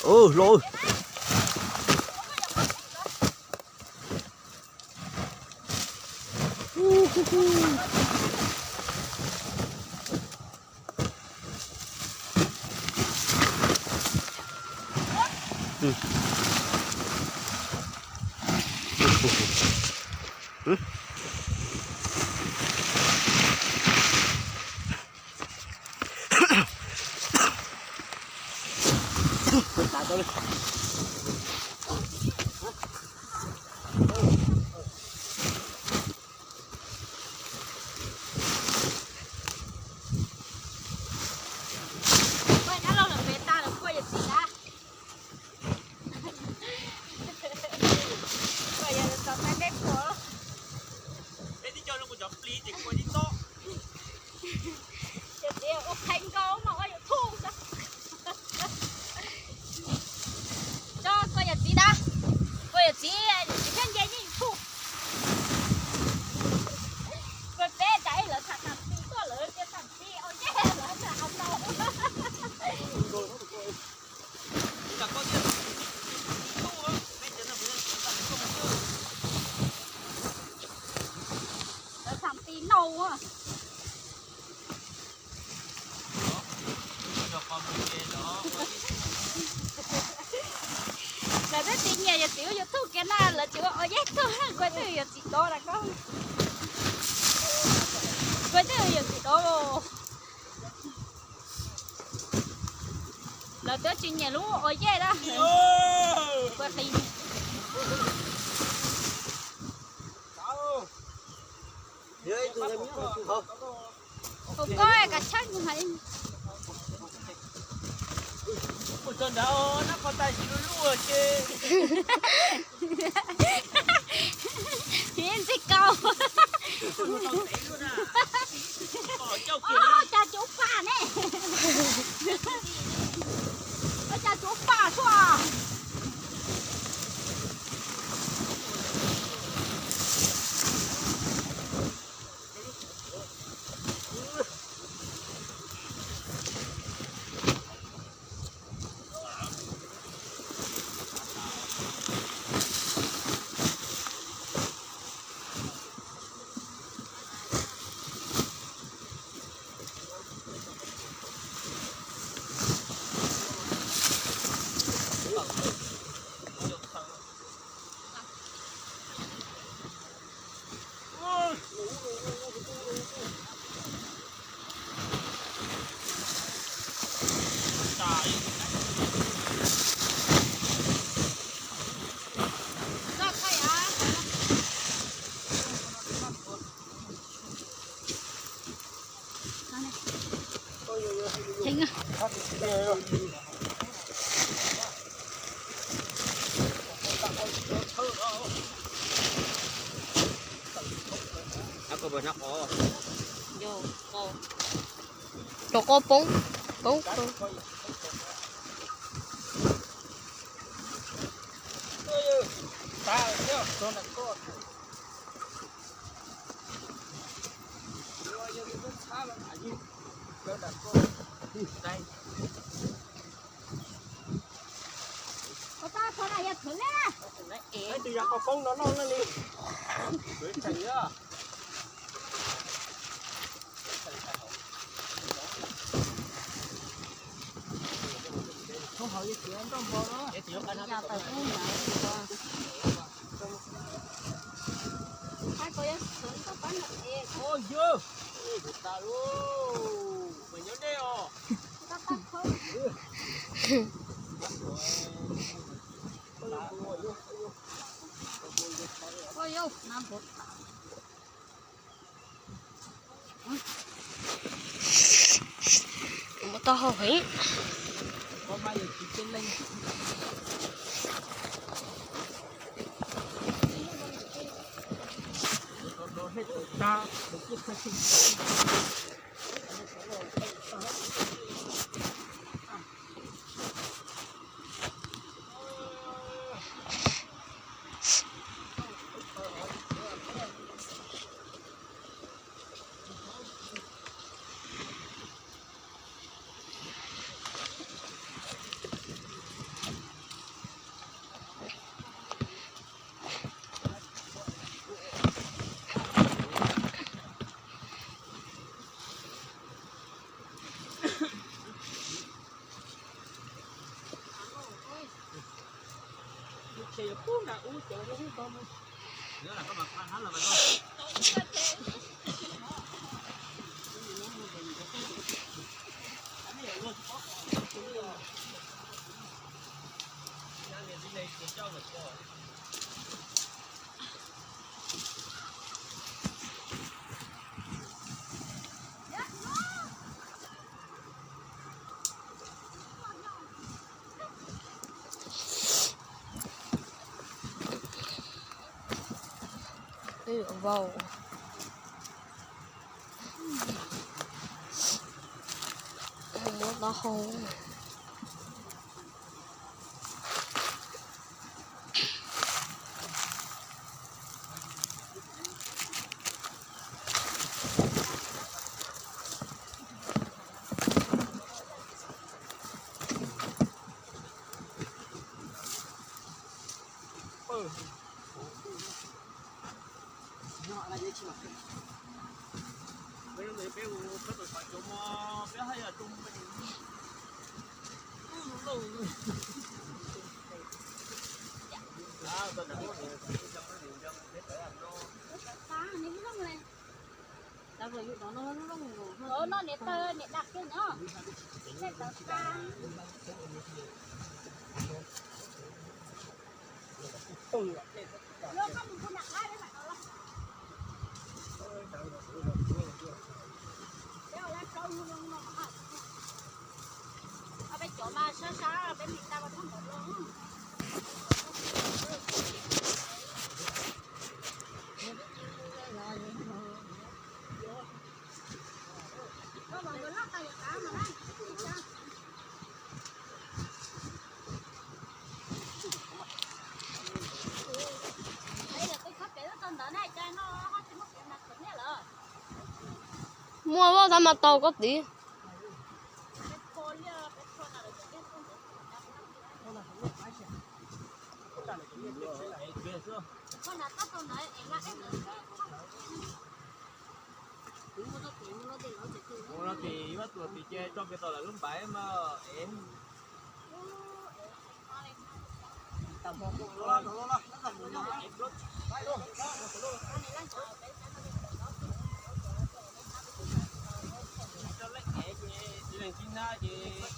Ub, hlob. Peb tib co no kuv cov plis ces kuv ua tib txob. Yawm txiv ua qhev nkaus mas ua YouTube xwb. Tso koj yawm txiv na, koj yawm txiv, yawm txiv thiab nce yeej YouTube. Koj peb cas ib lawv tham tham pis tuaj lawv cia tham pis ua yej lawv tham hauv tau. Lawv tham pis nau. Lawv twb tsis nyiam yawm txiv ua YouTube kiag na, lawv tsis ua yej tuaj, kuv twb yawm txiv dov na koj. Kuv twb yawm txiv dov. Lawv twb tsis nyiam lub ua yej na. Kuv qis. Tus koj kav tsij mus hais. Mus tso ntawd nab qhov tais tsis lub lub ces. Ntxim kau. Ua cas cuv pam ne? Ua cas cuv pam sua? Rau qo poob, poob. Tus yog qo poob no noj na li. Mus tau hauv heev. Vau. Muab taub hau. Muaj voj tab mas tau koj tiv. Ua no ces ib pab tuam tim ces tso kiag tau lawv lub npaiv mas es. Tsis leej tib nab ces